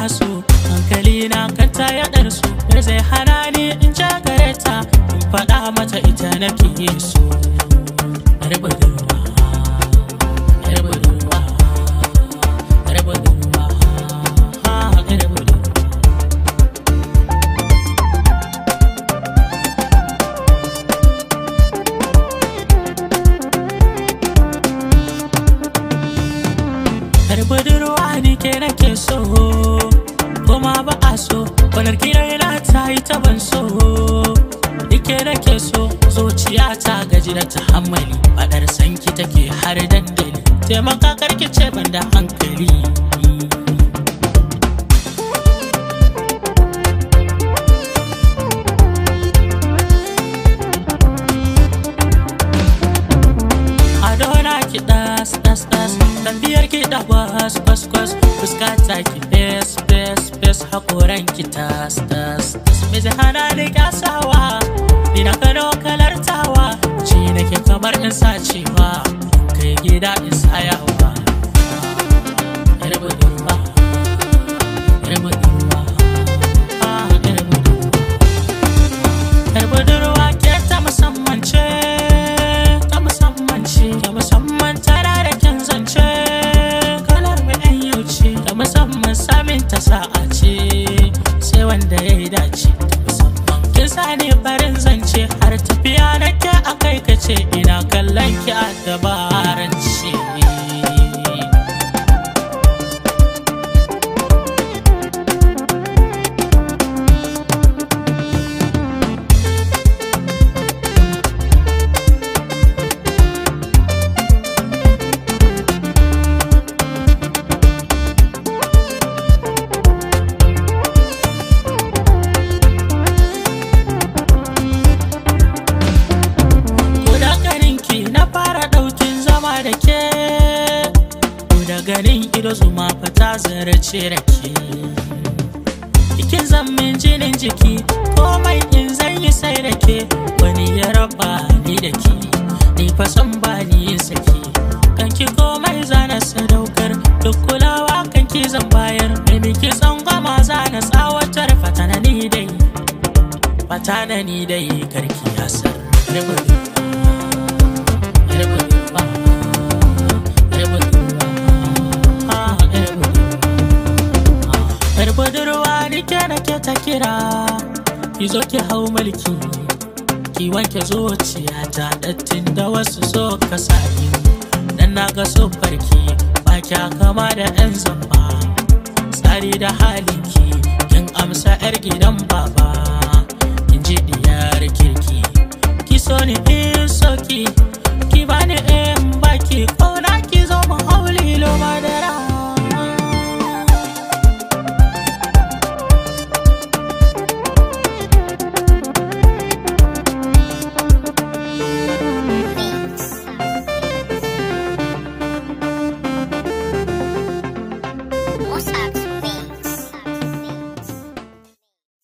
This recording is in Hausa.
tana so, hankali na kanta ya ɗarsu. Me zai hana ni in ja gare ta, in faɗa mata ita nake so. Yar budurwa, yar budurwa, yar budurwa, yar budurwa. Yar budurwa ni ke nake so, kuma ba a so. Kwanar kira yana ta yi taban so, ni ke nake so. Zuciya ta gaji da tahammali, faɗar sanki take har dandali. Taimaka karki ce ban da hankali. Adona ki das das das, tafiyar ki da kwas kwas kwas, fuska ta ki fes fes fes, hakoran ki tas tas tas. Me zai hana ni kyasawa, ni na kano kalar tawa, ci nake kamar in sacewa, kai gida in sayawa. Yar budurwa, yar budurwa, ah yar budurwa. Yar budurwa ke ta musamman ce, ta musamman ce, ta musamman tana da kyan zance, kalar mu ɗan yau ce, ta musamman samin ta sa'a ce, sai wanda ya yi dace, ta musamman. Kin sani farin zance har tafiya nake a kai kace, ina kallon ki a dabarance. Ko da ganinki na fara ɗaukin zama da ke, ko da ganin ido zuma fata zarce rake. Kin zammin jinin jiki, komai in zan yi sai da ke, wani ya raba ni da ke, ni fa san ba ni yin saki. Kanki komai zana sadaukar, duk kulawa kanki zan bayar, mai miki tsangwama zana tsawatar, fata na ni dai, fata na ni dai karki yasar. Yar budurwa, yar budurwa, yar budurwa, ah yar budurwa. Yar budurwa ni ke nake ta kira, ki zo ki hau mulki, ki wanke zuciya ta dattin da wasu so ka sani. Dan na ga farki, ba kya kama da 'yan zamba, tsari da halinki, kin amsa 'yar gidan baba. Kin ji diyar kirki, ki so ni in so ki, ki bani in